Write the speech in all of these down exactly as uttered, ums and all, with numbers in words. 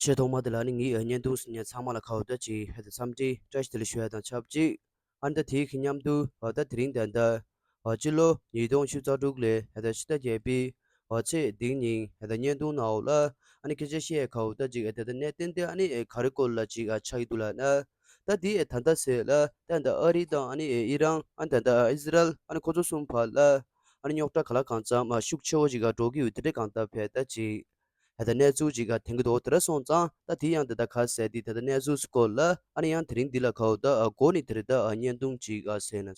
ཆེས་ཐོག་མ་དེ་ལ་ནི་ངའི་བརྙན་ཐུང་གཟིགས་མཁན་ཚང་མ་ལ་ཁ་བརྡ་ཅིག་ཧེ་ད་འཚམས་འདྲི་བཀྲ་ཤིས་བདེ་ལེགས་ཞུ་ཡ་དང་ཆབས་ཅིག་ཨ་ནི་ད་དེའི་གི་མཉམ་དུ་ཨ་ད་དེ་རིང་ད་ལྟ་ཨ་སྤྱི་ལོ་ཉིས་སྟོང་ཉི་ཤུ་རྩ་དྲུག་ལོའི་ཧེ་ད་ཕྱི་ཟླ་བརྒྱད་པའི་ཨ་ཚེས་བདུན་ཉིན་ཧེ་ད་བརྙན་ཐུང་ནང་འོག་ལ་ཨ་ནི་སྐད་ཆ་བཤད་ཁ་བརྡ་ཅིག་ཨ་ད་ད་གནད་དོན་དེ་ཨ་ནི་ག་རེ་སྐོར་ལ་ཅིག་ཨ་ཆགས་ཀྱི་འདུག་ལབ་ན། ད་དེ་ད་ལྟ་ཟེར་ལ་ད་ད་ཨ་རི་དང་ཨ་ནི་ཨི་རན་ཨ་ནི་ད་ད་ཨི་ཟི་རལ་ཨ་ནི་ཁོ་ཚོ་གསུམ་བར་ལ་ཨ་ནི་རྙོག་དྲ་ག་ལ་གང་འཚམ་ཨ་ཤུགས་ཆེ་བོ་ཅིག་ཨ་འགྲོ་གི་ཡོད་དེ་འདྲ་གང་ལྟར་བས་ད་ཅིག་ད་གནས་ཚུལ་ཅིག་ག་ཐོན་གྱི་འདུག་དེ་འདྲ་སོང་ཙང་ད་དེ་ཡང་དེ་ད་ག་ཟེར་དེ་ད་ལྟ་གནས་ཚུལ་སྐོར་ལ་ཨ་ནི་ཡང་དེ་རིང་འདི་ལ་གའོ་ད་ཨ་འགོ་ནས་དེ་རིང་ད་ཨ་བརྙན་ཐུང་ཅིག་ཨ་ཟེར་ན།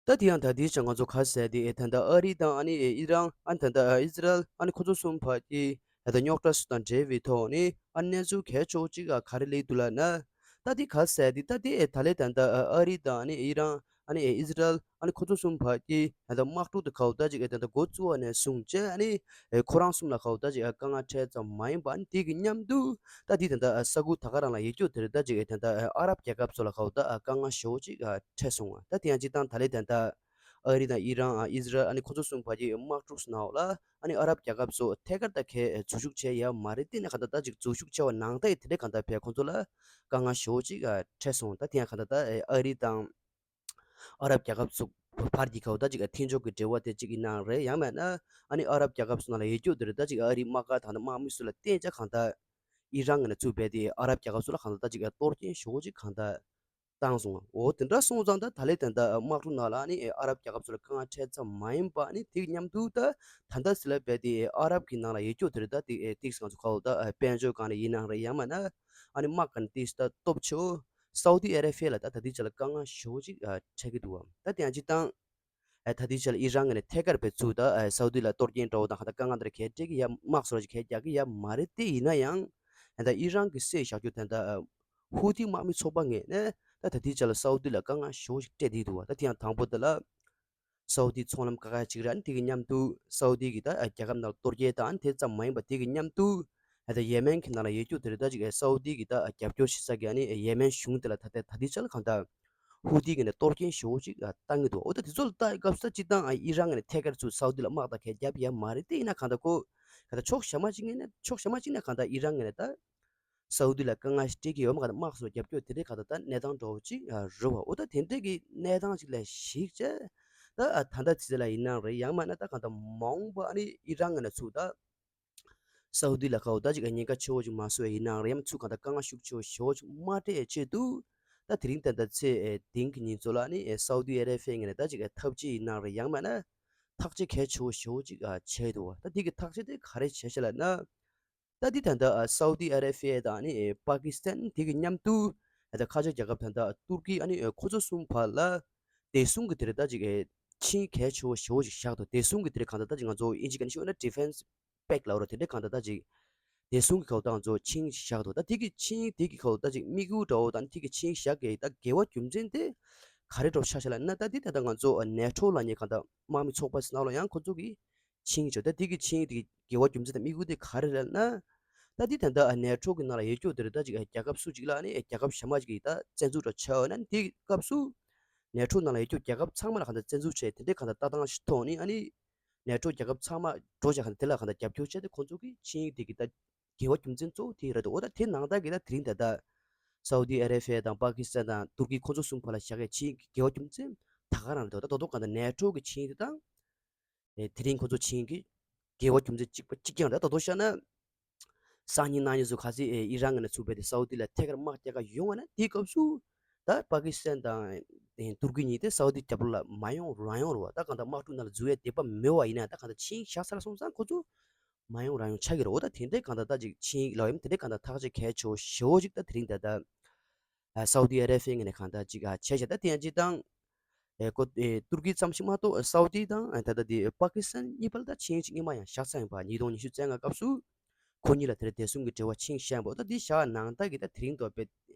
ད་དེ་ཡང་ད་དེའི་ཆ་ང་ཚོ་ག་ཟེར་དེ་ད་ལྟ་ཨ་རི་དང་ཨ་ནི་ཨི་རན་ཨ་ནི་ད་ལྟ་ཨི་ཟི་རལ་ཨ་ནི་ཁོ་ཚོ་གསུམ་བར་གྱི་ད་ལྟ་རྙོག་དྲ་སུ་དང་འབྲེལ་བའི་ཐོག་ནས་ཨ་ནི་གནས་ཚུལ་གལ་ཆེ་བོ་ཅིག་ག་ག་རེ་སླེབས་འདུག་ལབ་ན། ད་དེ་ག་ཟེར་དེ་ད་དེ་ད་ལྟ་ད་ལྟ་ཨ་རི་དང་ཨ་ནི་ཨི་རན་ཨ་ནི་ཨི་ཟི་རལ་ཨ་ནི་ཁོ་ཚོ་གསུམ་བར་གྱི་ད་ལྟ་དམག་འཁྲུག་དེ་གའོ་ད་ཅིག་ད་ལྟ་འགོ་བཙུགས་པ་ནས་བཟུང་བྱས་ཨ་ནི་ཁོ་རང་གསུམ་ལ་གའོ་ད་ཅིག་དཀའ་ངལ་འཕྲད་ཙམ་མ་ཡིན་པ་ཨ་ནི་དེ་གི་མཉམ་དུ་ད་དེ་ད་ལྟ་ས་ཁུལ་ད་ག་རང་ལ་ཡོད་རྒྱུ་དེ་རེད། ད་ཅིག་ད་ལྟ་ཨ་རབ་རྒྱལ་ཁབ་ཚོ་ལ་གའོ་ད་དཀའ་ངལ་ཞེ་པོ་ཅིག་འཕྲད་སོང་བ། ད་དེ་ཡང་སྤྱིར་བཏང་ད་ལྟ་ད་ལྟ་ཨ་རི་དང་ཨི་རན་ཨི་ཟི་རལ་ཨ་ནི་ཁོ་ཚོ་གསུམ་བར་གྱི་དམག་འཁྲུག་སུ་ནང་འོག་ལ་ཨ་ནི་ཨ་རབ་རྒྱལ་ཁབ་ཚོ་ཐད་ཀར་ད་གས་འཛུལ་ཞུགས་བྱས་ཡ་མ་རེད། དེ་ནས་ག་ད་ད་ཅིག་འཛུལ་ཞུགས་བྱས་པ་ནང་ད་ཡི་དེ་འདྲ་ག་ད་བས་ཁོ་ཚོ་ལ་དཀའ་ངལ་ཞེ་པོ་ཅིག་འཕྲད་སོང་། ད་དེ་ཡང་ག་ད་ད་ཨ་རི་དང་ཨ་རབ་རྒྱལ་ཁབ་ཚོ་བར་གྱི་གའོ་ད་ཅིག་མཐུན་ཕྱོགས་ཀྱི་འབྲེལ་བ་དེ་ཅིག་ཡིན་ནའང་རེད། ཡང་མིན་ན་ཨ་ནི་ཨ་རབ་རྒྱལ་ཁབ་ཚོ་ནང་ལ་ཡོད་རྒྱུ་དེ་རེད། ད་ཅིག་ཨ་རིའི་དམག་སྒར་དང་དམག་མི་ཚོ་ལ་བརྟེན་བྱས་གང་ལྟར་ཨི་རན་ངོས་ནས་ཚུགས་པའི་དེ་ཨ་རབ་རྒྱལ་ཁབ་ཚོ་ལ་གང་ལྟར་ད་ཅིག་གཏོར་སྐྱོན་ཞེ་པོ་ཅིག་གང་ལྟར་བཏང་སོང་། འོ་དེ་འདྲ་སོང་ཙང་ད་ད་ལྟའི་ད་ལྟ་དམག་འཁྲུག་ནང་ལ་ཨ་ནི་ཨ་རབ་རྒྱལ་ཁབ་ཚོ་ལ་དཀའ་ངལ་འཕྲད་ཙམ་མ་ཡིན་པ་ཨ་ནི་དེ་གི་མཉམ་དུ་ད་ད་ལྟ་ཟེར་ལབ་པའི་དེ་ཨ་རབ་ཀྱི་ནང་ལ་ཡོད་རྒྱུ་དེ་རེད། ད་དེ་ཏིག་ང་ཚོ་གའོ་ད་དཔལ་འབྱོར་སྒང་ནས་ཡིན་ནའང་རེད། ཡང་མིན་ན་ཨ་ནི་དམག་སྒང་ནས་ཏིག་ད་སྟོབས་ཆེ་བོ་སའུ་ཏི་ཨ་ར་ཧྥི་ལ་ད་ད་ལྟའི་ཆ་ལ་དཀའ་ངལ་ཞེ་པོ་ཅིག་འཕྲད་ཀྱི་འདུག་བ། ད་དེ་ཡང་སྤྱིར་བཏང་ཨ་ད་ལྟའི་ཆ་ལ་ཨི་རན་ངོས་ནས་ཐད་ཀར་བས་ཚུར་ད་ཨ་སའུ་ཏི་ལ་གཏོར་སྐྱོན་འདྲ་བོ་དང་གང་ལྟར་དཀའ་ངལ་འདྲ་གས་སྤྲད་ཀྱི་ཡ་དམག་སོགས་ཀྱི་གས་རྒྱག་གི་ཡ་མ་རེད། དེ་ཡིན་ན་ཡང་ད་ཨི་རན་གྱི་སྲིད་བཞག་རྒྱུ་ད་ད་ཧུ་ཐི་དམག་མི་ཚོགས་པ་ངོས་ནས་ད་ད་ལྟའི་ཆ་ལ་སའུ་ཏི་ལ་དཀའ་ངལ་ཞེ་པོ་ཞིག་སྤྲད་བསྡད་འདུག་བ། ད་དེ་ཡང་དང་པོ་དེ་ལ་སའུ་ཏི་ཚོང་ལམ་བཀག་ཡ་ཅིག་རེད། ཨ་ནི་དེ་གི་མཉམ་དུ་སའུ་ཏི་གི་ད་རྒྱལ་ཁབ་ནང་ལ་གཏོར་སྐྱོན་དང་ཨ་ནི་དེ་ཙམ་མ་ཡིན་པ་དེ་གི་མཉམ་དུ་ད་ཡེ་མེན་གྱི་ནང་ལ་ཡོད་རྒྱུ་དེ་རེད། ད་ཅིག་སའུ་ཏི་གི་ད་རྒྱབ་སྐྱོར་བྱེད་ས་གི་ཨ་ནི་ཡེ་མེན་གཞུང་དེ་ལ་ད་ལྟའི་ད་ལྟའི་ཆ་ལ་གང་ལྟར་ཧུ་ཏི་གི་ནས་གཏོར་སྐྱོན་ཞེ་པོ་ཅིག་བཏང་གི་འདུག་འོ་ད་དེ་ཚོ་ལ་ལྟ་སྐབས་སུ་སྤྱིར་བཏང་ཨི་རན་ནས་ཐད་ཀར་ཚུར་སའུ་ཏི་ལ་དམག་དང་གས་རྒྱབ་ཡ་མ་རེད། དེ་ཡིན་ན་གང་ལྟར་ཁོ་གང་ལྟར་ཕྱོགས་གཞན་མ་གཅིག་ནས་ཕྱོགས་གཞན་མ་གཅིག་ནས་གང་ལྟར་ཨི་རན་ནས་ད་སའུ་ཏི་ལ་དཀའ་ངལ་ཞིག་སྤྲད་ཀྱི་ཡོད་མ་གང་ལྟར་དམག་སོགས་རྒྱབ་སྐྱོར་དེ་འདྲའི་གང་ལྟར་ད་གནས་སྟངས་འདྲ་བོ་ཅིག་རེད་བ། འོ་ད་དེ་འདྲའི་གི་གནས་སྟངས་ཅིག་ལ་གཞིགས་བྱས་ད་ད་ལྟ་དེ་ཚོ་ལ་ཡིན་ནའང་རེད། ཡང་མིན་ན་ད་གང་ལྟར་མ་འོངས་པ་ཨ་ནི་ཨི་རན་ནས་ཚུར་ད་སའུ་ཏི་ལ་ཁ་འོ་ད་ཅིག་ཉེན་ཁ་ཆེ་བོ་ཅིག་མ་བཟོ་བ་ཡིན་ནའང་རེད། ཡང་ཚུར་གང་ལྟར་དཀའ་ངལ་ཤུགས་ཆེ་བོ་ཞེ་པོ་ཅིག་མ་སྤྲད་ཆེད་དུ་ད་དེ་རིང་ད་ལྟ་ཚེས་བདུན་གྱི་ཉིན་ཚོ་ལ་ནི་སའུ་ཏི་ཨ་ར་ཧྥི་ངོས་ནས་ད་ཅིག་ཐབས་ཇུས་ཡིན་ནའང་རེད། ཡང་མིན་ན་ཐག་གཅོད་གལ་ཆེ་བོ་ཞེ་པོ་ཅིག་བྱས་འདུག་བ། ད་དེ་གི་ཐག་གཅོད་དེ་ག་རེ་བྱས་ཤག་ལབ་ན། ད་དེ་ད་ལྟ་སའུ་ཏི་ཨ་ར་ཧྥི་དང་ནི་པ་ཀི་སི་ཐན་དེ་གི་མཉམ་དུ་ད་ཁ་ཆེ་རྒྱལ་ཁབ་ད་ལྟ་ཏུར་ཀི་ཨ་ནི་ཁོ་ཚོ་གསུམ་བར་ལ་བདེ་སྲུང་གི་དེ་རེད་ད་ཅིག་ཆིངས་གལ་ཆེ་བོ་ཞེ་པོ་ཅིག་བཞག་འདུག་བདེ་སྲུང་གི་དེ་རེད་གང་ལྟར་ད་ཅིག་ང་ཚོ་ཨིན་ཇི་སྐད་ནས་ཞུས་ན་ཌི་ཕེན་སི་པེག་ལབ་རོ། དེ་འདྲའི་གང་ལྟར་ད་ཅིག་བདེ་སྲུང་གི་ཁ་འོ་ད་ང་ཚོ་ཆིངས་ཤིག་བཞག་འདུག་ད་དེ་གི་ཆིངས་དེ་གི་ཁ་འོ་ད་ཅིག་དམིགས་ཡུལ་འདྲ་བོ་དང་དེ་གི་ཆིངས་བཞག་གི་ད་འགལ་བ་རྒྱུ་མཚན་དེ་ག་རེ་འདྲ་བོ་ཆགས་ཤག་ལབ་ན། ད་དེ་ད་ལྟ་ང་ཚོ་ནེ་ཊོ་ལབ་མཁན་གང་ལྟར་དམག་མི་ཚོགས་པ་ཟེར་ནང་ལོགས་ཡང་ཁོ་ཚོ་གི་ཆིངས་བྱོས་ད་དེ་གི་ཆིངས་དེ་གི་འགལ་བ་རྒྱུ་མཚན་དང་དམིགས་ཡུལ་དེ་ག་རེ་རེད་ལབ་ན། ད་དེ་ད་ལྟ་ནེ་ཊོ་གི་ནང་ལ་ཡོད་རྒྱུ་དེ་རེད། ད་ཅིག་རྒྱལ་ཁབ་སུ་གཅིག་ལ་ནི་རྒྱལ་ཁབ་གཞན་མ་གཅིག་གི་ད་བཙན་འཛུལ་འདྲ་བོ་བྱས་ཡོད་ན་དེ་སྐབས་སུ་ནེ་ཊོ་ནང་ལ་ཡོད་རྒྱུ་རྒྱལ་ཁབ་ཚང་མ་ལ་གང་ལྟར་བཙན་འཛུལ་བྱས་དེ་འདྲའི་གང་ལྟར་ལྟ་སྟངས་ཤིག་ཐོག་ནས་ཨ་ནི་ནེ་ཊོ་རྒྱལ་ཁབ་ཚང་མ་འགྲོ་བྱས་གང་ལྟར་དེ་ལ་གང་ལྟར་རྒྱབ་སྐྱོར་བྱས་ཏེ་ཁོང་ཚོ་གི་ཆིངས་ཡིག་དེ་གི་ད་འགལ་བ་རྒྱུ་མཚན་གཙོ་བོ་དེ་རེད་འདུག་འོ་ད་དེ་ནང་ལྟར་གི་ད་དེ་རིང་ད་ལྟ་སའུ་ཏི་ཨ་ར་ཧྥི་དང་པ་ཀི་སི་ཐན་དང་ཏུར་ཀི་ཁོང་ཚོ་གསུམ་བར་ལ་བཞག་ཡའི་ཆིངས་ཡིག་གི་འགལ་བ་རྒྱུ་མཚན་ད་ག་རང་རེད་འདུག་ད་ད་དུང་གང་ལྟར་ནེ་ཊོ་གི་ཆིངས་ཡིག་དེ་དང་། ཨེ་དེ་རིང་ཁོ་ཚོ་ཆིངས་ཀྱི་འགལ་བ་རྒྱུ་མཚན་གཅིག་པ་གཅིག་རྐྱང་རེད། ད་དུང་བཤད་ན། སང་ཉིན་གནངས་ཉིན་སུ་ག་ཚོད་ཨེ་ཨི་རན་ངོས་ནས་ཚུགས་པའི་དེ་སའུ་ཏི་ལ་ཐད་ཀར་དམག་རྒྱག་ག་ཡོང་བ་ན་དེའི་སྐབས་སུ་ད་པ་ཀི་སི་ཐན་དང་ཨེ་ཏུར་ཀི་གཉིས་དེ་སའུ་ཏི་རྒྱབ་ལོགས་ལ་མ་ཡོང་རང་ཡོང་རེད་བ། ད་གང་ལྟར་དམག་འཁྲུག་ནང་ལ་འཛུལ་ཡའི་འདོད་པ་མེད་བ་ཡིན་ན་ད་གང་ལྟར་ཆིངས་བཞག་ཚར་སོང་ཙང་ཁོ་ཚོ་མ་ཡོང་རང་ཡོང་ཆགས་ཀྱི་རེད། འོ་ད་དེ་འདྲའི་གང་ལྟར་ད་ཅིག་ཆིངས་ལབ་ཡིན་དེ་འདྲའི་གང་ལྟར་ཐག་གཅོད་གལ་ཆེ་བོ་ཞེ་བོ་ཅིག་ད་དེ་རིང་ད་ལྟ། ཨ་སའུ་ཏི་ཨ་ར་ཧྥི་ངོས་ནས་གང་ལྟར་ཅིག་ཨ་བྱས་བཞག་ད་དེ་ཡང་ཅིག་དང་། ཨེ་ཀོ་ཨེ་ཏུར་ཀི་ཙམ་ཞིག་མ་གཏོགས་སའུ་ཏི་དང་ཨ་ད་ལྟ་དེ་པ་ཀི་སི་ཐན་གཉིས་བར་ད་ཆིངས་ཅིག་སྔོན་མ་ཡང་བཞག་ཚར་ཡིན་པ། ཉིས་སྟོང་ཉི་ཤུ་རྩ་ལྔ་སྐབས་སུ་ཁོ་གཉིས་ལ་དེར་བདེ་སྲུང་གི་འབྲེལ་བ་ཆིངས་བཞག་ཡིན་པ། ད་དེ་བཞག་ནང་ལྟར་གི་ད་དེ་རིང་ཐོག་པའི་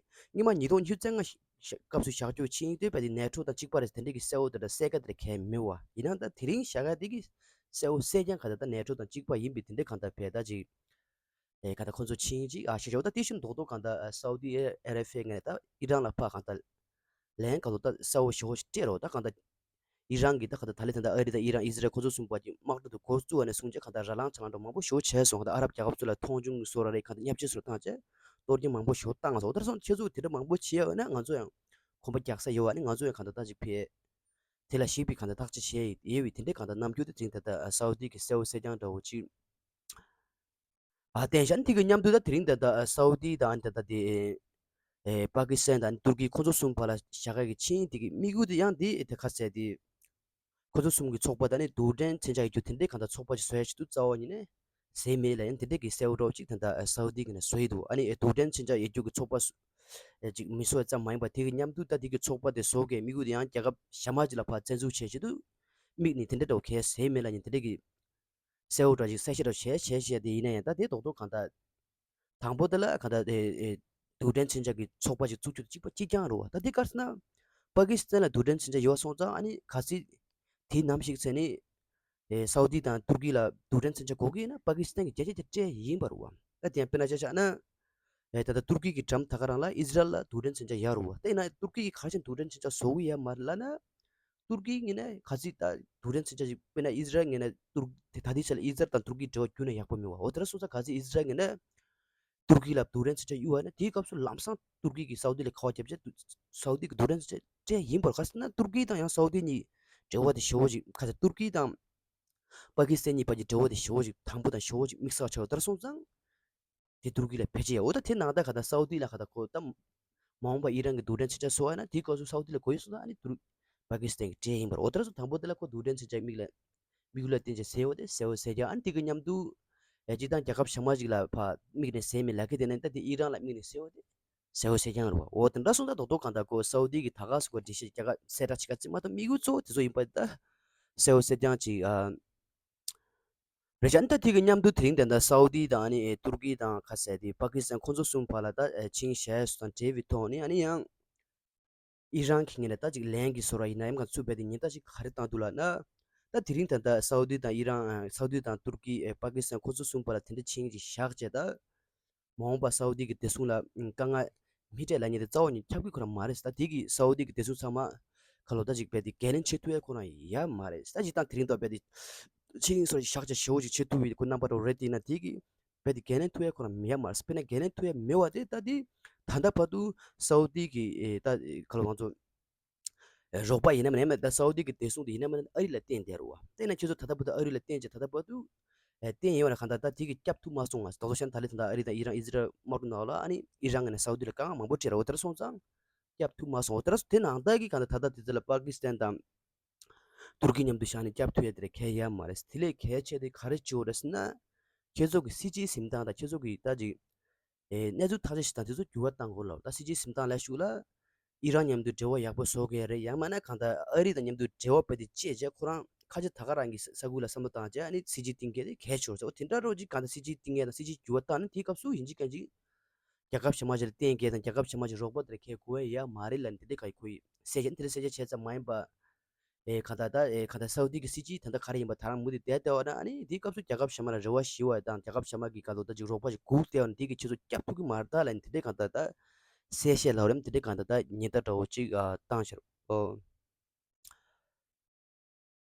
སྔོན་མ་ཉིས་སྟོང་ཉི་ཤུ་རྩ་ལྔ་སྐབས་སུ་བཞག་རྒྱུ་ཆིངས་དེ་བས་དེ་ནེ་ཊོ་དང་གཅིག་པ་རེད་དེ་འདྲ་གི་གསལ་བོ་དེ་འདྲ་གསལ་ཁ་དེ་འདྲ་གལ་མེད་བ། ཡིན་ནའང་ད་དེ་རིང་བཞག་ཡ་དེ་གི་གསལ་བོ་གསལ་རྐྱང་ག་ད་ད་ནེ་ཊོ་དང་གཅིག་པ་ཡིན་པའི་དེ་འདྲ་གང་ལྟར་བས་ད་ཅིག་ཨེ་ག་ད་ཁོ་ཚོ་ཆིངས་ཅིག་ཨ་ཤེས་བྱ་བ་ད་དེ་བཞིན་རྡོག་རྡོག་གང་ད་ཨ་སའུ་ཏི་ཨ་ར་ཧྥི་ངོས་ད་ཨི་རན་ལ་ཕར་གང་ད་ལན་གང་ད་ད་གསལ་བོ་ཞེ་བོ་ཞིག་སྤྲད་རོགས་ད་གང་ད་ ཨི་རན་གྱི་ད་ག་ད་ད་ལེ་ད་ད་ཨ་རི་དང་ཨི་རན་ཨི་ཟི་རལ་ཁོ་ཚོ་གསུམ་པ་གྱི་དམག་གྲུ་དེ་འགོ་བཙུགས་པ་ནས་བཟུང་བྱས་ག་ད་ར་ལངས་ཆ་ལངས་འགྲོ་མང་པོ་ཞེ་པོ་བྱས་སོང་། ག་ད་ཨ་རབ་རྒྱལ་ཁབ་ཚོ་ལ་མཐོང་ཆུང་བཟོ་ར་རེད། ག་ད་བརྙས་བཅོས་བཟོ་བཏང་བྱས་གཏོར་སྐྱོན་མང་པོ་ཞེ་པོ་བཏང་སོང་། འོ་ད་སོང་ཁྱེད་ཚོ་དེ་འདྲ་མང་པོ་བྱས་ཡོད་ན་ང་ཚོ་ཡང་གོམ་པ་རྒྱག་ས་ཡོད་པ་ནི་ང་ཚོ་ཡང་ག་ད་ད་ཅིག་ཕེ་དེ་ལ་ཞིག་པའི་ག་ད་བརྟག་དཔྱད་བྱས་ཡོད་པའི་དེ་འདྲའི་ག་ད་རྣམ་འགྱུར་དེ་དེ་རིང་ད་ད་སའུ་དི་གི་གསལ་བོ་གསལ་རྐྱང་འདྲ་བོ་ཅིག་ཨ་བསྟན་ཤག་དེ་གི་མཉམ་དུ་ད་དེ་རིང་ད་ལྟ་སའུ་དི་དང་ད་ལྟ་དེ་ཨེ་པ་ཀི་སི་ཐན་དང་ཏུར་ཀི་ཁོ་ཚོ་གསུམ་བར་ལ་བཞག་ཡག་གི་ཆིངས་དེ་གི་དམིགས་ཡུལ་དེ་ཡང་དེ་དེ་ཁ་གསལ་དེ་ཁོ་ཚོ་གསུམ་གི་ཚོགས་པ་དང་ནི་རྡུལ་ཕྲན་མཚོན་ཆ་ཡོད་རྒྱུ་དེ་འདྲའི་གང་ལྟར་ཚོགས་པ་ཞིག་བཟོ་ཡག་ཆེད་དུ་རྩ་བ་ཉིད་ནས་ཟེར་མེད་ལ་ཡང་དེ་འདྲའི་གི་གསལ་བོ་འདྲ་བོ་ཅིག་ད་ལྟ་སའུ་དི་གི་ནས་བཟོ་ཡི་འདུག་ཨ་ནི་ཨེ་རྡུལ་ཕྲན་མཚོན་ཆ་ཡོད་རྒྱུ་གི་ཚོགས་པ་སུ་ཨེ་ཅིག་མི་བཟོ་ཡག་ཙམ་མ་ཡིན་པར་དེ་གི་མཉམ་དུ་ད་དེ་གི་ཚོགས་པ་དེ་བཟོ་གི་དམིགས་ཡུལ་དེ་ཡང་རྒྱལ་ཁབ་གཞན་མ་ཅིག་ལ་ཕར་བཙན་འཛུལ་བྱེད་ཆེད་དུ་དམིགས་ནས་དེ་འདྲ་འདྲ་བོ་གས་ཟེར་མེད་ལ་ཡང་དེ་འདྲའི་གི་གསལ་བོ་འདྲ་ཅིག་གསལ་བཤད་འདྲ་བྱས་བྱས་བྱས་དེ་ཡིན་ན་ཡང་ད་དེ་རྡོག་རྡོག་གང་ལྟར་དང་པོ་དེ་ལ་གང་ལྟར་དེ་ཨེ་རྡུལ་ཕྲན་མཚོན་ཆ་གི་ཚོགས་པ་ཞིག་བཙུགས་རྒྱུ་དེ་གཅིག་པ་གཅིག་རྐྱང་རེད་བ། ད་དེ་ག་རེ་ཟེར་ན་པ་ཀི་སི་ཐན་ལ་རྡུལ་ཕྲན་མཚོན་ཆ་ཡོད་པ་སོང་ཙང་ཨ་ནི་གལ་སྲིད་དེ་ནམ་ཞིག་ཚེ་ནི་ཨེ་སའུ་དི་དང་ཏུར་ཀི་ལ་རྡུལ་ཕྲན་མཚོན་ཆ་དགོས་ཀྱི་ཡིན་ན་པ་ཀི་སི་ཐན་གྱི་རྒྱལ་ཇ་དེ་སྤྲད་ཡིན་པ་རེད་བ། ད་དེ་ཡང་དཔེར་ན་ཆ་བཞག་ན་ཨེ་ད་ལྟ་ཏུར་ཀི་གི་འགྲམ་ད་ག་རང་ལ་ཨི་ཟི་རལ་ལ་རྡུལ་ཕྲན་མཚོན་ཆ་ཡོད་རེད་བ། ད་ཡིན་ན་ཏུར་ཀི་གིས་ག་རེ་བྱས་ནས་རྡུལ་ཕྲན་མཚོན་ཆ་བཟོ་གི་ཡོད་མ་རེད་ལབ་ན། ཏུར་ཀིའི་ངོས་ནས་གལ་སྲིད་ད་རྡུལ་ཕྲན་མཚོན་ཆ་ཞིག་དཔེར་ན་ཨི་ཟི་རལ་ངོས་ནས་ཏུར་ད་ལྟའི་ཆ་ལ་ཨི་ཟི་རལ་དང་ཏུར་ཀིའི་འབྲེལ་བ་ཁྱོན་ནས་ཡག་པོ་མེད་བ། འོ་དེ་འདྲ་སོང་ཙང་གལ་སྲིད་ཨི་ཟི་རལ་ངོས་ནས་ཏུར་ཀི་ལ་རྡུལ་ཕྲན་མཚོན་ཆ་གཡུགས་པ་ན་དེའི་སྐབས་སུ་ལམ་སང་ཏུར་ཀི་གིས་སའུ་དི་ལ་ཁ་པར་བརྒྱབ་བྱས་སའུ་དི་གིས་རྡུལ་ཕྲན་མཚོན་ཆ་སྤྲད་ཡིན་པར། ག་རེ་ཟེར་ན་ཏུར་ཀི་དང་ཡང་སའུ་དི་གཉིས་འབྲེལ་བ་དེ་ཞེ་པོ་ཅིག་ག་ཚོད་ཏུར་ཀི་དང་པ་ཀི་སི་ཐན་གཉིས་བར་གྱི་འབྲེལ་བ་དེ་ཞེ་པོ་ཅིག་དམ་པོ་དང་ཞེ་པོ་ཅིག་དམིགས་བསལ་ཆགས་པ་ལྟར་སོང་ཙང་། དེ་ཏུར་ཀི་ལ་ཕལ་ཆེར་ཡོད། ད་དེ་ནང་ལྟར་ག་ད་སའུ་དི་ལ་ག་ད་ཁོ་ད་མ་འོངས་པ་ཨི་རན་གྱི་རྡུལ་ཕྲན་མཚོན་ཆ་བཟོ་བ་ཡིན་ན་དེའི་སྐབས་སུ་སའུ་དི་ལ་དགོས་ཡོད་སོང་ཙང་ཨ་ནི་ཏུར་པ་ཀི་སི་ཐན་གྱིས་སྤྲད་ཡིན་པར། འོ་དེ་འདྲ་སོང་དང་པོ་དེ་ལ་ཁོ་རྡུལ་ཕྲན་མཚོན་ཆ་མིག་ལ་མིག་ལ་བསྟན་བྱས་ཟེར་བ་དེ་གསལ་བོ་གསལ་རྐྱང་། ཨ་ནི་དེ་གི་མཉམ་དུ་ཨེ་སྤྱིར་བཏང་རྒྱལ་ཁབ་གཞན་མ་ཞིག་ལ་ཕར་དམིགས་ནས་ཟེར་མེད་ལབ་ཀྱི་དེ་ནས་ད་དེ་ཨི་རན་ལ་དམིགས་ནས་ཟེར་བ་དེ་གསལ་བོ་གསལ་རྐྱང་རེད་བ། འོ་དེ་འདྲ་སོང་ཙང་རྡོག་རྡོག་གང་ལྟར་ཁོ་སའུ་དི་གིས་ད་ག་སོ་ཁོ་འགྲེལ་བཤད་རྒྱག་ག་གསལ་བསྒྲགས་བྱེད་ག་ཙིག་མ་གཏོགས་དམིགས་ཡུལ་གཙོ་བོ་དེ་ཚོ་ཡིན་པ་ད་གསལ་བོ་གསལ་རྐྱང་ཅིག་ཨ། རེད་ཤག་ཨ་ནི་ད་དེ་གི་མཉམ་དུ་དེ་རིང་དེ་འདྲ་སའུ་དི་དང་ཨ་ནི་ཨེ་ཏུར་ཀི་དང་ཁ་ཟེར་དེ་པ་ཀི་སི་ཐན་ཁོ་ཚོ་གསུམ་བར་ལ་ད་ཨེ་ཆིངས་བཞག་སོང་དང་འབྲེལ་བའི་ཐོག་ནས་ཨ་ནི་ཡང་ཨི་རན་གྱི་ངོས་ནས་ད་ཅིག་ལན་གྱི་བཟོ་འདྲ་ཡིན་ན་ཡང་ག་ཚུད་པའི་དེ་ཉེན་བརྡ་ཞིག་ག་རེ་བཏང་འདུག་ལབ་ན། ད་དེ་རིང་དེ་འདྲ་སའུ་དི་དང་ཨི་རན་ཨ་སའུ་དི་དང་ཏུར་ཀི་ཨེ་པ་ཀི་སི་ཐན་ཁོ་ཚོ་གསུམ་བར་ལ་དེ་འདྲ་ཆིངས་ཅིག་བཞག་བྱས་ད། མ་འོངས་པ་སའུ་དི་གི་བདེ་སྲུང་ལ་དཀའ་ངལ་མི་སྤྲད་ལབ་མཁན་དེ་རྩ་བ་ཉིད་ཁྱབ་ཀྱི་ཁོ་རང་མ་རེད། ད་དེ་གི་སའུ་དི་གི་བདེ་སྲུང་ཚང་མ་ཁ་ལོ་ད་ཅིག་རྦད་དེ་འགན་ལེན་བྱེད་ཐུབ་ཡ་ཁོ་རང་ཡ་མ་རེད། ད་ཅིག་ད་དེ་རིང་ད་རྦད་དེ་ཆིངས་སོགས་བཞག་བྱས་ཞེ་པོ་ཅིག་བྱེད་ཐུབ་པའི་ཁོ་རྣམ་པ་འདྲ་བོ་རེད་དེ་ན་དེ་གི་རྦད་དེ་འགན་ལེན་ཐུབ་ཡ་ཁོ་རང་མེད་ཡ་མ་རེད། དཔེར་ན་འགན་ལེན་ཐུབ་ཡ་མེད་པ་དེ་ད་དེ་ད་ལྟ་བར་དུ་སའུ་དི་གི་ཨེ་ད་ཁ་ལོ་ང་ཚོ་རོགས་པ་ཡིན་ནམ་མིན་ནམ། ད་སའུ་དི་གི་བདེ་སྲུང་དེ་ཡིན་ནམ་མིན་ནམ་ཨ་རི་ལ་བརྟེན་བསྡད་རེད་བ། བལྟས་ན་ཁྱེད་ཚོ་ད་ལྟ་བར་དུ་ཨ་རི་ལ་བརྟེན་བྱས་ད་ལྟ་བར་དུ་ཨེ་བརྟེན་ཡོད་རེད། གང་ལྟར་ད་དེ་གི་སྐྱབས་ཐུབ་མ་སོང་བ། ད་ལྟ་བཤད་ན་ད་ལྟ་ད་ཨ་རི་དང་ཨི་རན་ཨི་ཟི་རལ་དམག་འཁྲུག་ནང་ལ་ཨ་ནི་ཨི་རན་ངོས་ནས་སའུ་དི་ལ་དཀའ་ངལ་མང་པོ་འཕྲད་རེད། འོ་དེ་འདྲ་སོང་ཙང་སྐྱབས་ཐུབ་མ་སོང་། འོ་དེ་འདྲ་སོང་། དེ་ནང་ལྟར་གི་གང་ལྟར་ད་ལྟ་དེ་ཚོ་ལ་པ་ཀི་སི་ཐན་དང་ཏུར་ཀི་མཉམ་དུ་བཞག་ནས་སྐྱབས་ཐུབ་ཡ་དེ་རེད་གལ་ཡ་མ་རེད། དེ་ལས་གལ་ཆེ་དེ་ག་རེ་བྱེད་འོ་རེད་ཟེར་ན། ཁྱེད་ཚོ་གི་སྲིད་ཇུས་འཛིན་སྟངས་དང་ཁྱེད་ཚོ་གི་ད་ཅིག་ཨེ་གནས་ཚུལ་ཐག་གཅོད་བྱེད་སྟངས་དེ་ཚོ་འགྱུར་བ་གཏང་དགོས་ལབ། ད་སྲིད་ཇུས་འཛིན་སྟངས་ལ་ཞུགས་ལ། ཨི་རན་མཉམ་དུ་འབྲེལ་བ་ཡག་པོ་བཟོ་གི་རེད། ཡང་མིན་ན་གང་ལྟར་ཨ་རི་དང་མཉམ་དུ་འབྲེལ་བ་རྦད་དེ་བཅད་བྱས་ཁོ་རང་ཁ་ཆེ་ད་ག་རང་གི་ས་ས་ཁུལ་ལ་བསམ་བློ་བཏང་བྱས་ཨ་ནི་སྲིད་ཇུས་གཏིང་སྐྱེལ་དེ་གལ་ཆེ་བ་ཟེར། འོ་དེ་འདྲ་རོ་ཅིག་གང་ལྟར་སྲིད་ཇུས་གཏིང་སྐྱེལ་དང་སྲིད་ཇུས་འགྱུར་བ་བཏང་ན་དེའི་སྐབས་སུ་ཡིན་གཅིག་མིན་གཅིག་རྒྱལ་ཁབ་གཞན་མ་ཞིག་ལ་གཏན་འཁེལ་དང་རྒྱལ་ཁབ་གཞན་མ་ཞིག་རོགས་པ་དེར་ཁེལ་དགོས་ཡ་མ་རེད་ལབ་ནས་དེ་འདྲ་ག་ཡི་ཁོ་ཡི་གསལ་བཤད་དེ་འདྲ་གསལ་བཤད་བྱས་ཙམ་མ་ཡིན་པ། ཨེ་གང་ལྟར་ད་ཨེ་གང་ལྟར་སའུ་དི་གི་སྲིད་ཇུས་ད་ལྟ་ག་རེ་ཡིན་པ་ད་རང་མུ་མཐུད་བསྡད་བསྡད་པ་ན་ཨ་ནི་དེའི་སྐབས་སུ་རྒྱལ་ཁབ་གཞན་མ་ལ་རེ་བ་ཞུ་བ་དང་རྒྱལ་ཁབ་གཞན་མ་གི་ག་ལོ་ད་ཅིག་རོགས་པ་ཞིག་སྒུག་བསྡད་པ་ན་དེ་གི་ཁྱེད་ཚོ་སྐྱབས་ཐུབ་ཀྱི་མ་རེད་ད་ལབ་ནས་དེ་འདྲའི་གང་ལྟར་ད་གསལ་བཤད་ལབ་རེད། དེ་འདྲའི་གང་ལྟར་ད་ཉེན་བརྡ་འདྲ་བོ་ཅིག་ཨ་བཏང་ཤར། ཨོ།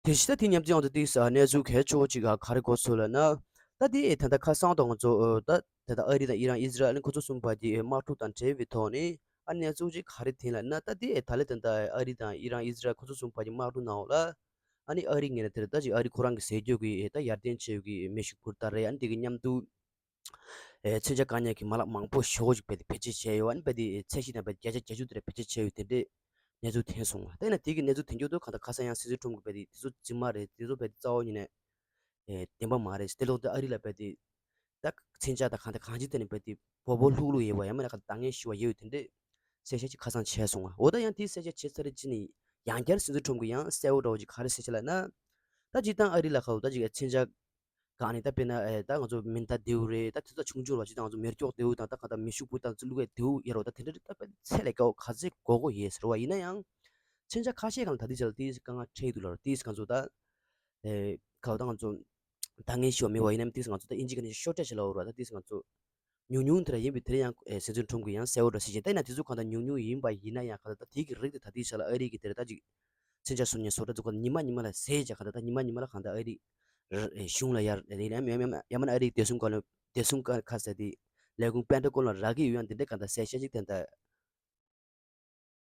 དེ་བཞིན་ད་དེ་མཉམ་དུ་ཡང་ད་ཏིག་ས་གནས་ཚུལ་གལ་ཆེ་བོ་ཅིག་ཨ་ག་རེ་གོ་སོང་ལབ་ན། ད་དེ་ད་ལྟ་ཁ་སང་དང་ང་ཚོ་ཨོ་ད་ད་ལྟ་ཨ་རི་དང་ཨི་རན་ཨི་ཟི་རལ་ཨ་ནི་ཁོ་ཚོ་གསུམ་བར་གྱི་དམག་འཁྲུག་དང་འབྲེལ་བའི་ཐོག་ནས་ཨ་གནས་ཚུལ་ཅིག་ག་རེ་ཐོན་ལབ་ན། ད་དེ་ད་ལྟ་ད་ལྟ་ཨ་རི་དང་ཨི་རན་ཨི་ཟི་རལ་ཁོ་ཚོ་གསུམ་བར་གྱི་དམག་འཁྲུག་ནང་ལ་ཨ་ནི་ཨ་རི་ངོས་ནས་དེར་ད་ཅིག་ཨ་རི་ཁོ་རང་གི་ཟས་སྤྱོད་ཀྱི་ད་ཡར་ཐོན་ཆེ་བའི་མེ་ཤུགས་འཕུར་མདའ་རེད། ཨ་ནི་དེ་གི་མཉམ་དུ་ཨེ་མཚོན་ཆ་བཀག་ཉར་གྱི་མ་ལག་མང་པོ་ཞེ་པོ་ཅིག་རྦད་དེ་བེད་སྤྱོད་བྱས་ཡོད། ཨ་ནི་རྦད་དེ་ཚད་གཞི་དང་རྦད་དེ་བརྒྱ་ཆ་བརྒྱད་ཅུ་དེ་རེད་བེད་སྤྱོད་བྱས་ཡོད་དེ་འདྲའི་གནས་ཚུལ་ཐོན་སོང་བ། དེ་ན་དེ་གི་གནས་ཚུལ་ཐོན་རྒྱུ་དུ་གང་ལྟར་ཁ་སང་ཡང་སྲིད་ཟུར་ཁྲོམ་གྱི་རྦད་དེ་དེ་ཚོ་རྫུན་མ་རེད། དེ་ཚོ་རྦད་དེ་རྩ་བ་ཉིད་ནས་ཨེ་བདེན་པ་མ་རེད། དེ་ལོག་དེ་ཨ་རི་ལ་རྦད་དེ་ད་མཚོན་ཆ་དང་གང་ལྟར་གང་ཅི་དེ་ནས་རྦད་དེ་སྦོམ་སྦོམ་ལྷུག་ལྷུག་ཡོད་པ་ཡང་མིན་ན་གང་ལྟར་འདང་ངེས་ཞུ་བ་ཡོད་དེ་འདྲའི་གསལ་བཤད་ཅིག་ཁ་སང་བྱས་སོང་བ། འོ་ད་ཡང་དེ་གསལ་བཤད་བྱས་ཚར་རྗེས་ནས་ཡང་བསྐྱར་སྲིད་ཟུར་ཁྲོམ་གྱི་ཡང་གསལ་བོ་འདྲ་བོ་ཅིག་ག་རེ་གསལ་བཤད་ལབ་ན། ད་སྤྱིར་བཏང་ཨ་རི་ལ་ཁ་ལོ་ད་ཅིག་མཚོན་ཆ་གང་ནས་ད་དཔེར་ན་ཨེ་ད་ང་ཚོ་མེ་མདའ་རྡེའུ་རེད། ད་དེ་ཚོ་ཆུང་ཆུང་རེད་བ། ཅི་ད་ང་ཚོ་མེ་སྒྱོགས་རྡེའུ་དང་ད་གང་ལྟར་མེ་ཤུགས་འཕུར་མདའ་ཚོ་བླུགས་པའི་རྡེའུ་ཡོད་རེད་བ། ད་དེ་འདྲ་ད་དཔེ་ཚད་ལས་བརྒལ་བ་ག་ཚད་དགོས་དགོས་ཡོད་ཟེར་བ་ཡིན་ན་ཡང་། མཚོན་ཆ་ཁ་ཤས་གང་ལ་ད་ལྟའི་ཆར་ལ་ཏིས་དཀའ་ངལ་འཕྲད་ཡི་འདུག་ལ། ཏིས་ང་ཚོ་ད་ཨེ་ག་བ་ད་ང་ཚོ་ད་ངས་ཤེས་པ་མེད་བ་ཡིན་ནམ། ཏིས་ང་ཚོ་ད་ཨིན་ཇི་ག་ནས་ཤོར་ཊེཇ་ལབ་ཡོད་རེད་བ། ད་ཏིས་ང་ཚོ་ཉུང་ཉུང་དེ་འདྲ་ཡིན་པས་དེ་ཡང་ཨེ་སྲིད་ཟུར་ཁྲོམ་གྱིས་ཡང་གསལ་བོ་འདྲ་ཞིག་བྱས། ད་ཡིན་ན་དེ་ཚོ་གང་ལྟར་ཉུང་ཉུང་ཡིན་པ་ཡིན་ན་ཡང་གང་ལྟར་ད་དེ་གི་རིགས་དེ་ད་ལྟའི་ཆར་ལ་ཨ་རི་གི་དེ་རེད་ད་ཅིག་མཚོན་ མཚོན་ཆ་བཟུང་ནས་བཟོ་གྲྭ་འཛུགས་ག་ཉི་མ་ཉི་མ་ལ་ཟས་བྱ་ག་ད་ད་ཉི་མ་ཉི་མ་ལ་གང་ལྟར་ཨ་རི་གཞུང་ལ་ཡར་རེད་ཡ་མ་ཡ་མ་ཨ་རི་བདེ་སྲུང་ཁ་ལ་བདེ་སྲུང་ཁ་ཁ་ཟེར་དེ་ལས་ཁུངས་པེན་ཊ་གོན་ལ་རག་གི་ཡོད་ཡང་དེ་འདྲའི་གང་ལྟར་གསལ་བཤད་ཅིག་དེ་འདྲ།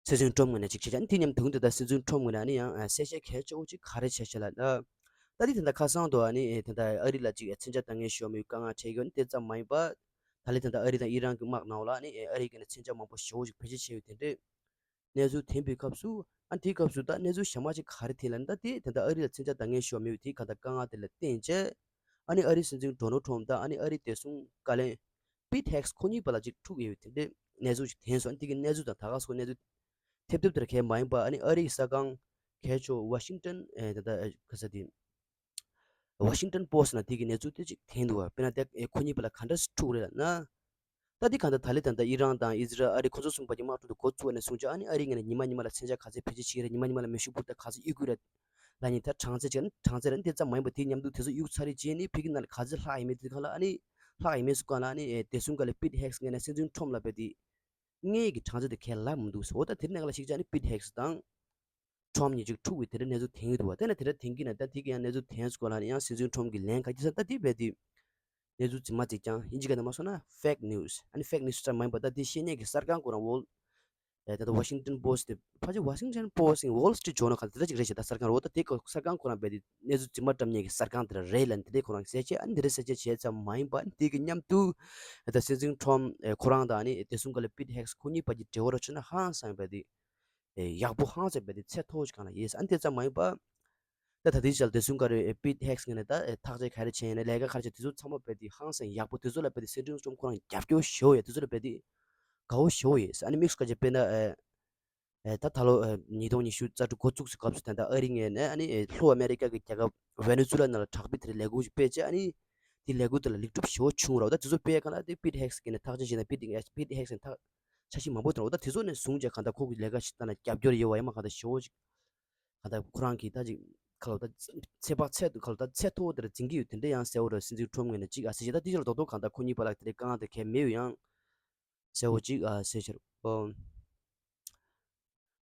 སྲིད་འཛིན་ཁྲོམ་ངོས་ནས་ཅིག་བྱས་ཙང་དེ་མཉམ་དུ་འདི་ལྟར་སྲིད་འཛིན་ཁྲོམ་ངོས་ནས་ནི་ཡང་གསལ་བཤད་གལ་ཆེ་བོ་ཅིག་ག་རེ་བྱས་ཤག་ལ། ད་དེ་དེ་འདྲ་ཁ་སང་དུ་ནི་དེ་འདྲ་ཨ་རི་ལ་ཅིག་མཚོན་ཆ་འདང་ངེས་ཤོར་མི་དཀའ་ངལ་འཕྲད་ཡོད་ནི་དེ་ཙམ་མ་ཡིན་པ། ད་ལས་དེ་འདྲ་ཨ་རི་དང་ཨི་རན་གྱི་དམག་ནང་ལ་ནི་ཨ་རི་གི་ནི་མཚོན་ཆ་མང་པོ་ཞེ་བོ་ཅིག་བེད་སྤྱོད་བྱས་ཡོད་དེ་འདྲའི་གནས་ཚུལ་ཐོན་པའི་སྐབས་སུ་ཨ་དེའི་སྐབས་སུ་ད་གནས་ཚུལ་གཞན་མ་ཅིག་ག་རེ་ཐོན་ལ་ནི་ད་དེ་དེ་འདྲ་ཨ་རི་ལ་མཚོན་ཆ་འདང་ངེས་ཤོར་མི་ཡོད་དེ་ག་ད་དཀའ་ངལ་དེ་ལ་བརྟེན་བྱས། ཨ་ནི་ཨ་རིའི་སྲིད་འཛིན་ཌོ་ནལ་ཁྲོམ་དང་ཨ་ནི་ཨ་རིའི་བདེ་སྲུང་བཀའ་བློན་པིད་ཧེག་སི་ཁོ་གཉིས་བར་ལ་ཅིག་འཁྲུག་ཡོད་པའི་དེ་འདྲའི་གནས་ཚུལ་ཅིག་ཐོན་སོང་། ཨ་ནི་དེ་གི་གནས་ཚུལ་དང་ད་ག་སོགས་གནས་ཚུལ་ཐེབས་ཐེབས་དེར་གལ་མ་ཡིན་པ་ཨ་ནི་ཨ་རིའི་གསར་ཁང་གལ་ཆེ་ཝ་ཤིང་ཏོན་ཨེ་ད་ལྟ་ཨེ་ག་ས་དེ་ཝ་ཤིང་ཏོན་པོ་སི་ནང་དེ་གི་གནས་ཚུལ་དེ་ཅིག་ཐོན་འདུག་བ། དཔེར་ན་དེ་ཨེ་ཁོ་གཉིས་བར་ལ་ག་འདྲ་སེ་འཁྲུག་རེད་ལབ་ན། ད་འདི་གང་ལྟར་ད་ལི་ད་ལྟ་ཨི་རན་དང་ཨི་ཟི་རལ་ཨ་རི་ཁོ་ཚོ་གསུམ་པ་གྱི་དམག་འཁྲུག་དེ་འགོ་བཙུགས་པ་ནས་བཟུང་བྱས་ཨ་ནི་ཨ་རི་ངོས་ནས་ཉི་མ་ཉི་མ་ལ་མཚོན་ཆ་ག་ཚད་བེད་སྤྱོད་བྱེད་ཀྱི་རེད། ཉི་མ་ཉི་མ་ལ་མེ་ཤུགས་འབུམ་ཕྲག་ག་ཚད་གཡུག་དགོས་རེད་ལབ་ནས་ད་གྲངས་ཚད་བྱས་ན་གྲངས་ཚད་རེད། འདི་ཙམ་མ་ཡིན་པ་དེ་མཉམ་དུ་དེ་ཚོ་གཡུག་ཚར་རེད་བྱས་ནས་ཕ་གི་ནང་ལ་ག་ཚད་ལྷག་ཡིན་མིན་དེ་གང་ལ་ཨ་ནི་ལྷག་ཡིན་མིན་སུ་གང་ལ་ཨ་ནི་ཨེ་བདེ་སྲུང་བཀའ་བློན་པིད་ཧེག་སི་ངོས་ནས་སྲིད་འཛིན་ཁྲོམ་ལ་རྦད་དེ་དངུལ་གྱི་གྲངས་ཚད་དེ་གས་ལབ་མི་འདུག་ཟེར། འོ་ད་དེ་ནས་ག་ལ་ཞིག་བྱས་ནས་པིད་ཧེག་སི་དང་ཁྲོམ་གཉིས་ཅིག་འཁྲུག་པའི་དེ་འདྲའི་གནས་ཚུལ་ཐོན་གྱི་འདུག་བ། དེ་ནས་དེ་འདྲ་ཐོན་གྱི་ན་ད་དེ་གི་ཡང་གནས་ཚུལ་ཐོན་སྐོར་ལ་ནི་ཡང་སྲིད་འཛིན་ཁྲོམ་གྱི་ལན་ག་ཅི་ཟེར་ད་དེ་རྦད་དེ་གནས་ཚུལ་རྫུན་མ་ཅིག་ཀྱང་ཨིན་ཇི་སྐད་ནང་མ་སོང་ན་ཕེག་ནིའུ་སི། ཨ་ནི་ཕེག་ནིའུ་སི་ཙམ་མ་ཡིན་པ་ད་དེ་བཤད་མཁན་གྱི་གསར་ཁང་ཁོ་རང་ཝོལ་ཨེ་ད་ལྟ་ཝ་ཤིང་ཏོན་པོ་སི་དེ་ཕལ་ཆེར་ཝ་ཤིང་ཏོན་པོ་སི་ཝོལ་སི་ཊི་རི་ཊི་ཇོར་ནལ་ག་དེ་འདྲ་ཅིག་རེད་ཤག་ད་གསར་ཁང་རེད། འོ་ད་དེ་ག་གསར་ཁང་ཁོ་རང་རྦད་དེ་གནས་ཚུལ་རྫུན་མ་བཀྲམ་མཁན་གྱི་གསར་ཁང་དེ་འདྲ་རེད་ལབ་ནས་དེ་འདྲའི་ཁོ་རང་གསལ་བཤད་ཨ་ནི་དེ་འདྲའི་གསལ་བཤད་བྱས་ཙམ་མ་ཡིན་པ་ཨ་ནི་དེ་གི་མཉམ་དུ་ཨེ་ད་སྲིད་འཛིན་ཁྲོམ་ཨེ་ཁོ་རང་དང་ཨ་ནི་བདེ་སྲུང་བཀའ་བློན་པིད་ཧེག་སི་ཁོ་གཉིས་བར་གྱི་འབྲེལ་བ་ར་ཆུ་ན་ཧང་སང་རྦད་དེ། ཨེ་ཡག་པོ་ཧང་སང་རྦད་དེ་ཚད་མཐོ་བོ་ཞིག་སྒང་ལ་ཡོད་ཟེར། ཨ་ནི་དེ་ཙམ་མ་ཡིན་པ། ད་ད་ལྟའི་ཆར་བདེ་སྲུང་བཀའ་བློན་པིད་ཧེག་སི་ངོས་ནས་ད་ཨེ་ཐག་གཅོད་ག་རེ་བྱས་ཡིན་ན་ལས་ཀ་ག་རེ་བྱས་དེ་ཚོ་ཚང་མ་རྦད་དེ་ཧང་སང་ཡག་པོ། དེ་ཚོ་ལ་རྦད་དེ་སྲིད་འཛིན་ཁྲོམ་ཁོ་རང་རྒྱབ་སྐྱོར་ཞེ་པོ་ཡོད། དེ་ཚོ་ལ་རྦད་དེ་དགའ་བོ་ཞེ་པོ་ཡོད་ཟེར། ཨ་ནི་དམིགས་སུ་བཀར་བྱས་དཔེར་ན་ཨེ་ཨེ་ད་ད་ལོ་ཨེ་ཉིས་སྟོང་ཉི་ཤུ་རྩ་དྲུག་འགོ་བཙུགས་སུ་སྐབས་སུ་ད་ལྟ་ཨ་རི་ངོས་ནས་ཨ་ནི་ཨེ་ལྷོ་ཨ་མེ་རི་ཀ་གི་རྒྱལ་ཁབ་ཝེ་ནེ་ཛུ་ལ་ནང་ལ་དྲག་པོའི་དེ་རིང་ལས་འགུལ་ཞིག་སྤེལ་བྱས། ཨ་ནི་དེ་ལས་འགུལ་དེ་ལ་ལེགས་གྲུབ་ཞེ་པོ་བྱུང་ར། འོ་ད་དེ་ཚོ་སྤེལ་ག་ལ་དེ་པིད་ཧེག་སི་ངོས་ནས་ཐག་གཅོད་བྱས་ན་པིད་ཧེག་པིད་ཧེག་སི་ཐག་འཆར་གཞི་མང་པོ་དང་། འོ་ད་དེ་ཚོ་ནས་བཟུང་བྱས་གང་ལྟར་ཁོ་གི་ལས་ཀ་ཞིག་ལྟ་ན་རྒྱབ་སྐྱོར་ཡོད་པ་ཡང་མ་གང་ལྟར་ཞེ་པོ་ཅིག་གང་ལྟར་ཁོ་རང་གིས་ད་ཅིག་ཁ་ལོ་ད་ཚད་དཔག་ཚད་ཁ་ལོ་ད་ཚད་མཐོ་བོ་དེར་འཛིན་གྱི་ཡོད། དེ་འདྲ་ཡང་གསལ་བོ་རེད། སྲིད་འཛིན་ཁྲོམ་ངོས་ནས་ཅིག་ཨ་ཟེར་བྱས། ད་དེ་ཕྱིར་རྡོག་རྡོག་གང་ལྟར་ཁོ་གཉིས་བར་ལ་དེ་འདྲའི་དཀའ་ངལ་དེ་གས་མེད་ཡོད་ཡང་གསལ་བོ་ཅིག་ཨ་ཟེར་ཕྱིར་ཨོ།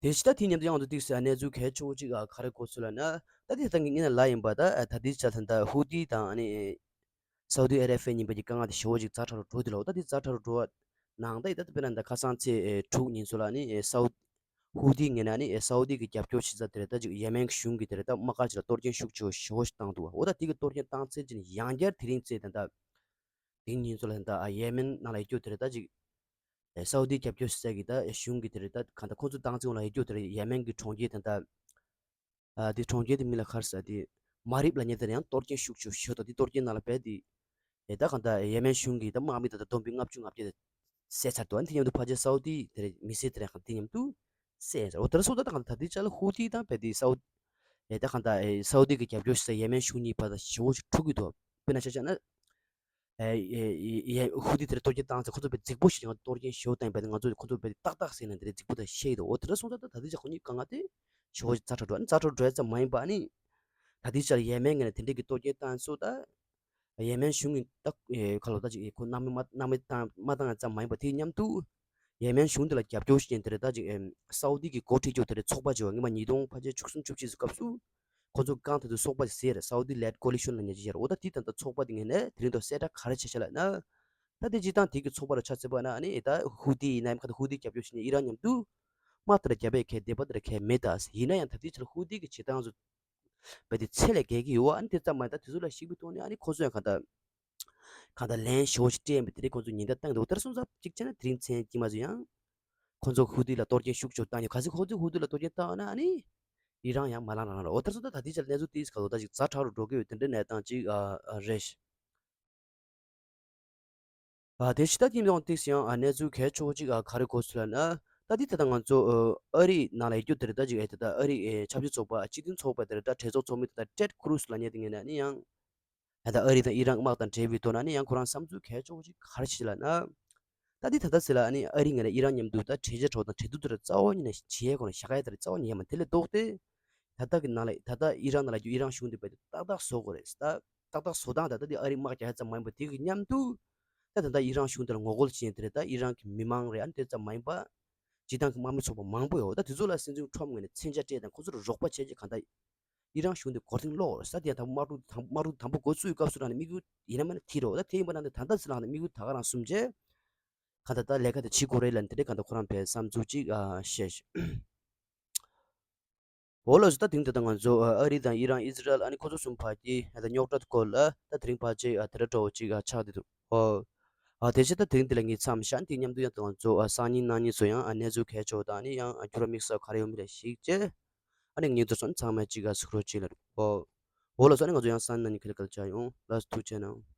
དེ་ཕྱི་ད་དེ་མཉམ་དུ་ཡང་དུ་ཏིག་ཟེར་གནས་ཚུལ་གལ་ཆེ་བོ་ཅིག་ཨ་ག་རེ་གོ་ཚུལ་ལབ་ན། ད་དེ་ད་ངས་ངས་ན་ལ་ཡིན་པ་ད་ཨ་ད་དེ་ཆ་ད་ད་ཧུ་ཏི་དང་ཨ་ནི་སའུ་ཏི་ཨ་ར་ཧྥེ་གཉིས་པོ་གི་དཀའ་ངལ་དེ་ཞེ་བོ་ཅིག་ཛ་དྲག་རུ་འགྲོ་དེ་ལ། འོ་ད་དེ་ཛ་དྲག་རུ་འགྲོ་བ་ནང་ད་ཡི་ད་དཔེར་ན་ད་ཁ་སང་ཚེས་ཨེ་དྲུག་ཉིན་ཚོ་ལ་ནི་ཨེ་སའུ་ཧུ་ཏི་ངོས་ན་ནི་ཨེ་སའུ་ཏི་གི་རྒྱབ་སྐྱོར་བྱེད་ས་དེ་རེད། ད་ཅིག་ཡེ་མེན་གཞུང་གི་དེ་རེད། ད་དམག་སྒར་ཅིག་ལ་གཏོར་སྐྱོན་ཤུགས་ཆེ་བོ་ཞེ་བོ་ཞིག་བཏང་འདུག་བ། འོ་ད་དེ་གི་གཏོར་སྐྱོན་བཏང་ཚད་ཅིག་ནི་ཡང་བསྐྱར་དེ་རིང་ཚེས་ད་ད་དེ་ཉིན་ཚོ་ལ་ད་ཨ་ཡེ་མེན་ནང་ལ་ཡོད་རྒྱུ་དེ་རེད། ད་ཅིག་ཨེ་སའུ་ཏི་རྒྱབ་སྐྱོར་བྱེད་ས་གི་ད་གཞུང་གི་དེ་རེད། ད་གང་ད་ཁོང་ཚོ་བཏང་ཚེ་འོང་ལ་ཡོད་རྒྱུ་དེ་རེད། ཡེ་མེན་གི་གྲོང་ཁྱེར་ད་ད། ཨ་དེ་གྲོང་ཁྱེར་དེ་མིང་ལ་ག་རེ་ཟེར་དེ། མ་རིབ་ལབ་མཁན་དེར་ཡང་གཏོར་སྐྱོན་ཤུགས་ཆེ་ཤོས་དང་དེ་གཏོར་སྐྱོན་ནང་ལ་རྦད་དེ། ཨེ་ད་གང་ལྟར་ཡེ་མེན་གཞུང་གིས་ད་དམག་མི་ད་ལྟ་བསྡོམས་པས་ལྔ་བཅུ་ང་བརྒྱད་དེ་བསད་ཚར་འདུག་ཨ་ནི་དེ་མཉམ་དུ་ཕལ་ཆེར་སའུ་ཏི་དེར་མི་སེར་དེར་གང་དེ་མཉམ་དུ་བསད་ཚར། འོ་དེར་སོང་ད་ད་གང་ལྟར་ད་དེ་ཆ་ལ་ཧུ་ཏི་དང་རྦད་དེ་སའུ་ཨེ་ད་གང་ལྟར་ཨེ་སའུ་ཏི་གི་རྒྱབ་སྐྱོར་བྱེད་ས་ཡེ་མེན་གཞུང་གཉིས་བར་ད་ཞེ་བོ་ཞིག་འཁྲུག་གི་འདུག་དཔེར་ན་ཆ་བཞག་ན། ཨེ་ཡེ་ཡེ་ཧུ་ཏི་དེར་གཏོར་སྐྱོན་བཏང་ཚེ་ཁོ་ཚོ་དཔེ་རྫིག་པོ་ཞིག་ཡང་གཏོར་སྐྱོན་ཞེ་པོ་བཏང་བས་ང་ཚོས་ཁོ་ཚོ་དཔེ་ཏག་ཏག་ཟེར་ནས་དེ་རྫིག་པོ་དང་བཤད་ཡོད། འོ་དེ་འདྲ་སོང་ཙང་ད་ད་ལྟའི་ཆ་ཁོ་གཉིས་དཀའ་ངལ་དེ་ཞེ་པོ་ཅིག་ཛ་དྲག་འགྲོ། ཨ་ནི་ཛ་དྲག་འགྲོ་ཡ་ཙམ་མ་ཡིན་པ་ཨ་ནི་ད་ལྟའི་ཆར་ཡེ་མེན་ངོས་ནས་དེ་འདྲའི་གི་གཏོར་སྐྱོན་བཏང་སོང་ད། ཡེ་མེན་གཞུང་གིས་ད་ཁ་ལོ་ད་ཅིག་ཁོ་སྣང་མེད་མ་སྣང་མེད་བཏང་མ་བཏང་ཡ་ཙམ་མ་ཡིན་པ་དེ་མཉམ་དུ་ཡེ་མེན་གཞུང་དེ་ལ་རྒྱབ་སྐྱོར་ཞུ་མཁན་དེ་རེད། ད་ཅིག་ཨེམ་སའུ་ཏི་གི་འགོ་ཁྲིད་རྒྱུ་དེ་རེད། ཚོགས་པ་ཅིག་ཡོད་པ་སྔོན་མ་ཉིས་སྟོང་ཕལ་ཆེར་བཅུ་གསུམ་བཅུ་བཞི་ཙམ་སྐབས་སུ་ཁོ་ཚོ་སྒང་དེ་ཚོ་ཚོགས་པ་ཅིག་ཟེར་རེད། Saudi led coalition ལབ་མཁན་ཅིག་ཡོད་རེད། འོ་ད་དེ་ད་ལྟ་ཚོགས་པ་དེ་ངོས་ནས་དེ་རིང་ཐོག་གསལ་བསྒྲགས་ག་རེ་བྱས་ཤག་ལབ་ན། ད་དེ་སྤྱིར་བཏང་དེ་གི་ཚོགས་པ་ལ་ཆ་མཚོན་པ་ན་ཨ་ནི་ད་ཧུ་ཏི་ཡིན་ན་ཡང་ཁ་ད་ཧུ་ཏི་རྒྱབ་སྐྱོར་བྱེད་མཁན་ཨི་རན་མཉམ་དུ་དམག་དེ་ལ་རྒྱབ་པའི་གལ་འདོད་པ་དེ་ལ་གལ་མེད་ད་ཟེར། ཡིན་ན་ཡང་ད་ལྟའི་ཆར་ཧུ་ཏི་གི་བྱེད་སྟངས་ཚོ་རྦད་དེ་ཚད་ལས་བརྒལ་གྱི་ཡོད་པ། ཨ་ནི་དེ་ཙམ་མ་ཡིན་ད་དེ་ཚོ་ལ་གཞིགས་པའི་ཐོག་ནས་ཨ་ནི་ཁོ་ཚོ་ཡང་གང་ལྟར་གང་ལྟར་ལན་ཞེ་པོ་ཞིག་སྤྲད་ཡིན་པ་དེ་རིང་ཁོ་ཚོས་ཉེན་བརྡ་བཏང་འདུག་དེར་སོང་ཙང་གཅིག་བྱས་ན་དེ་རིང་མཚན་དཀྱིལ་མ་ཚོ་ཡང་ཁོ་ཚོ་ཧུ་ཏི་ལ་གཏོར་སྐྱོན་ཤུགས་ཆེ་བཏང་ཡོད། གལ་སྲིད་ཁོ་ཚོས་ཧུ་ཏི་ལ་གཏོར་སྐྱོན་བཏང་ན་ཨ་ནི་ཨི་རན་ཡང་མ་ལངས་རང་རེད། འོ་དེར་སོང་ཙང་ད་ལྟའི་ཆར་གནས་ཚུལ་དེ་ག་ལོ་ད་ཅིག་ཛ་དྲག་རུ་འགྲོ་གི་ཡོད། དེ་འདྲའི་གནས་སྟངས་ཅིག་ཨ་ཨ་རེད། ཨ་དེ་ཕྱི་ད་ཐེངས་ཡང་ཏིག་ཡང་ཨ་གནས་ཚུལ་གལ་ཆེ་བོ་ཅིག་ཨ་ག་རེ་གོ་སོང་ལབ་ན། ད་འདི་ད་ལྟ་ང་ཚོ་ཨ་ཨ་རི་ནང་ལ་ཡོད་རྒྱུ་དེ་རེད། ད་ཅིག་ཨེ་ད་ལྟ་ཨ་རི་ཨེ་ཆབ་སྲིད་ཚོགས་པ་སྤྱི་མཐུན་ཚོགས་པ་དེ་རེད། ད་གྲོས་ཚོགས་ཚོགས་མི་དེ་ད་ཊེད་ཀུ་རུ་སི་ལབ་མཁན་དེ་ངོས་ནས་ནི་ཡང་ད་ལྟ་ཨ་རི་དང་ཨི་རན་དམག་དང་འབྲེལ་བའི་ཐོག་ན་ནི་ཡང་ཁོ་རང་བསམ་ཚུལ་གལ་ཆེ་བོ་ཅིག་ག་རེ་བྱས་ལབ་ན། ད་འདི་ད་ལྟ་ཟེར་ལ་ཨ་ནི་ཨ་རི་ངོས་ནས་ཨི་རན་མཉམ་དུ་ད་གྲོས་འཆར་གྲོགས་དང་གྲོས་བསྡུར་དེ་རྩ་བ་ཉིད་ནས་བྱེད་ཡས་ཁོ་རང་བཞག་ཡས་དེ་རྩ་བ་ཉིད་ཡས་མ་དེ་ལས་ལྡོག་སྟེ། ད་ལྟ་གི་ནང་ལ་ད་ལྟ་ཨི་རན་ནང་ལ་རྒྱུ་ཨི་རན་གཞུང་དེ་རྦད་དེ་ཏག་ཏག་བཟོ་དགོས་རེད། ད་ཏག་ཏག་བཟོ་སྟངས་ད་ལྟ་དེ་ཨ་རི་དམག་རྒྱག་ཙམ་མ་ཡིན་པ་དེ་གི་མཉམ་དུ། ད་ད་ལྟ་ཨི་རན་གཞུང་དེ་ལ་ངོ་རྒོལ་བྱེད་མཁན་དེ་རེད། ད་ཨི་རན་གི་མི་མང་རེད། ཨ་ནི་དེ་ཙམ་མ་ཡིན་པ། སྤྱི་བཏང་གི་དམག་མི་ཚོགས་པ་མང་པོ་ཡོད། ད་དེ་ཚོ་ལ་སྲིད་འཛིན་ཁྲོམ་ངོས་ནས་མཚོན་ཆ་སྤྲད་དང་ཁོ་ཚོར་རོགས་པ་བྱས་རྗེས་གང་ལྟར་ཨི་རན་གཞུང་དེ་མགོ་རྟིང་སློག་ས་དེ་ཡང་དང་པོ་དམག་འཁྲུག་དང་དམག་འཁྲུག་དང་པོ་འགོ་བཙུགས་སྐབས་སུ་རང་ནས་དམིགས་ཡུལ་ཡིན་ན་མིན་ན་དེ་རེད་འོ། ད་དེ་ཡིན་པ་ན་ད་ད་ཚེ་ལགས་ནས་དམིགས་ཡུལ་ད་ག་རང་གསུམ་བྱས་གང་ལྟར་ད་ལས་ཀ་དེ་བྱེད་དགོས་རེད་ལབ་ནས་དེ་འདྲས་གང་ལྟར་ཁོ་རང་བས་བསམ་ཚུལ་ཅིག་ཨ་བཤད། འོ་ལགས་སོ། ད་དེ་རིང་འདི་ལྟར་ང་ཚོ་ཨ་རི་དང་ཨི་རན་ཨི་ཟི་རལ་ཨ་ནི་ཁོ་ཚོ་གསུམ་བར་གྱི་ཨ་ད་རྙོག་དྲ་སྐོར་ལ་ད་དེ་རིང་ཕལ་ཆེར་ཨ་དེ་འདྲ་འདྲ་བོ་ཅིག་ཨ་ཆགས་བསྡད་འདུག་འོ། ཨ་དེ་བྱས་ད་དེ་རིང་འདི་ལ་ངས་མཚམས་བཞག་འདི་མཉམ་དུ་ཡང་ང་ཚོ་ཨ་སང་ཉིན་གནངས་ཉིན་ཚོ་ཡང་ཨ་གནས་ཚུལ་གལ་ཆེ་བ་དང་ཨ་ནི་ཡང་ཨ་འགྱུར་བ་དམིགས་བསལ་ག་རེ་ཡོད་མེད་ལ་གཞིགས་བྱས་ཨ་ནི་ངས་འདི་ཚོ་ཚང་མ་ཅིག་ཨ་གཟིགས་རོགས་བྱེད་ལ་འོ། འོ་ལགས་སོ། ཨ་ནི་ང་ཚོ་ཡང་སང་ཉིན་གནངས་ཉིན་ཁ་ལ་ཁ་ལ་མཇལ་ཡོང་། ལགས་སོ། ཐུགས་རྗེ་གནང་།